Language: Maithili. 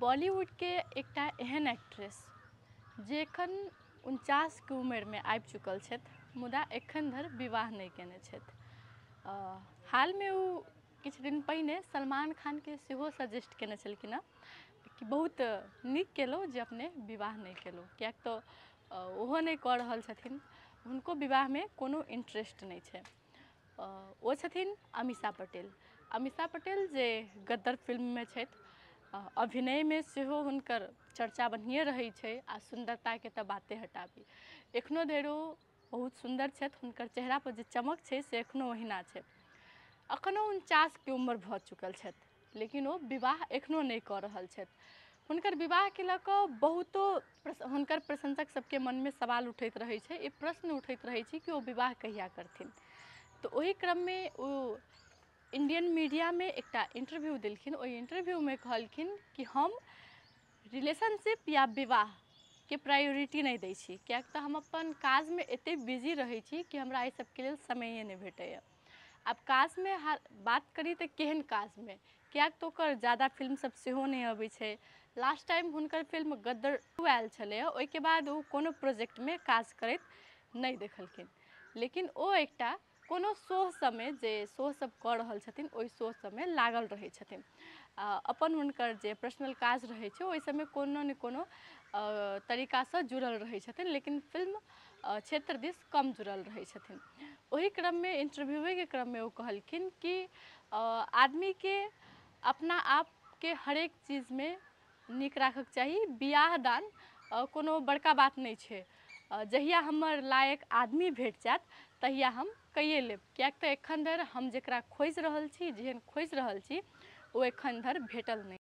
बॉलीवुडके एकटा एहन एक्ट्रेस जे एखन 49के उम्रमे आबि चुकल छथि, मुदा एखन धरि विवाह नहि कयने छथि। हालमे ओ किछु दिन पहिने सलमान खानके सेहो सजेस्ट कयने छलखिन हँ कि बहुत नीक केलहुँ जे अपने विवाह नहि केलहुँ, किएक तऽ ओहो नहि कऽ रहल छथिन, हुनको विवाहमे कोनो इंट्रेस्ट नहि छै। ओ छथिन अमीषा पटेल। अमीषा पटेल जे गद्दर फिल्ममे छथि, अभिनयमे सेहो हुनकर चर्चा बढ़िएँ रहै छै आ सुन्दरताके तऽ बाते हटाबी, एखनो धरि ओ बहुत सुन्दर छथि। हुनकर चेहरापर जे चमक छै से एखनो ओहिना छै। एखनो 49के उम्र भऽ चुकल छथि, लेकिन ओ विवाह एखनो नहि कऽ रहल छथि। हुनकर विवाहके लऽ कऽ बहुतो हुनकर प्रशंसक सबके मनमे सवाल उठैत रहै छै, ई प्रश्न उठैत रहै छै कि ओ विवाह कहिया करथिन। तऽ ओहि क्रममे ओ इंडियन मीडियामे एकटा इंटरव्यू देलखिन। ओहि इंटरव्यूमे कहलखिन कि हम रिलेशनशिप या विवाहके प्रायोरिटी नहि दै छी, किएक तऽ हम अपन काजमे एतेक बिजी रहै छी कि हमरा एहि सबके लेल समये नहि भेटैए। आब काजमे बात करी तऽ केहन काजमे, किएक तऽ ओकर ज्यादा फिल्म सब सेहो नहि अबै छै। लास्ट टाइम हुनकर फिल्म गद्दर 2 आयल छलैए, ओहिके बाद ओ कोनो प्रोजेक्टमे काज करैत नहि देखलखिन। लेकिन ओ एकटा कोनो शो सबमे जे शो सब कऽ रहल छथिन ओहि शो सबमे लागल रहै छथिन। अपन हुनकर जे पर्सनल काज रहै छै ओहि सबमे कोनो ने कोनो तरीकासँ जुड़ल रहै छथिन, लेकिन फिल्म क्षेत्र दिस कम जुड़ल रहै छथिन। ओहि क्रममे इंटरव्यूएके क्रममे ओ कहलखिन कि आदमीके अपना आपके हरेक चीजमे नीक राखऽके चाही, बियाह दान कोनो बड़का बात नहि छै, जहिया हमर लायक आदमी भेट जायत तहिया हम कैये लेब, किएक तऽ एखन धरि हम जकरा खोजि रहल छी, जेहन खोजि रहल छी ओ एखन धरि भेटल नहि।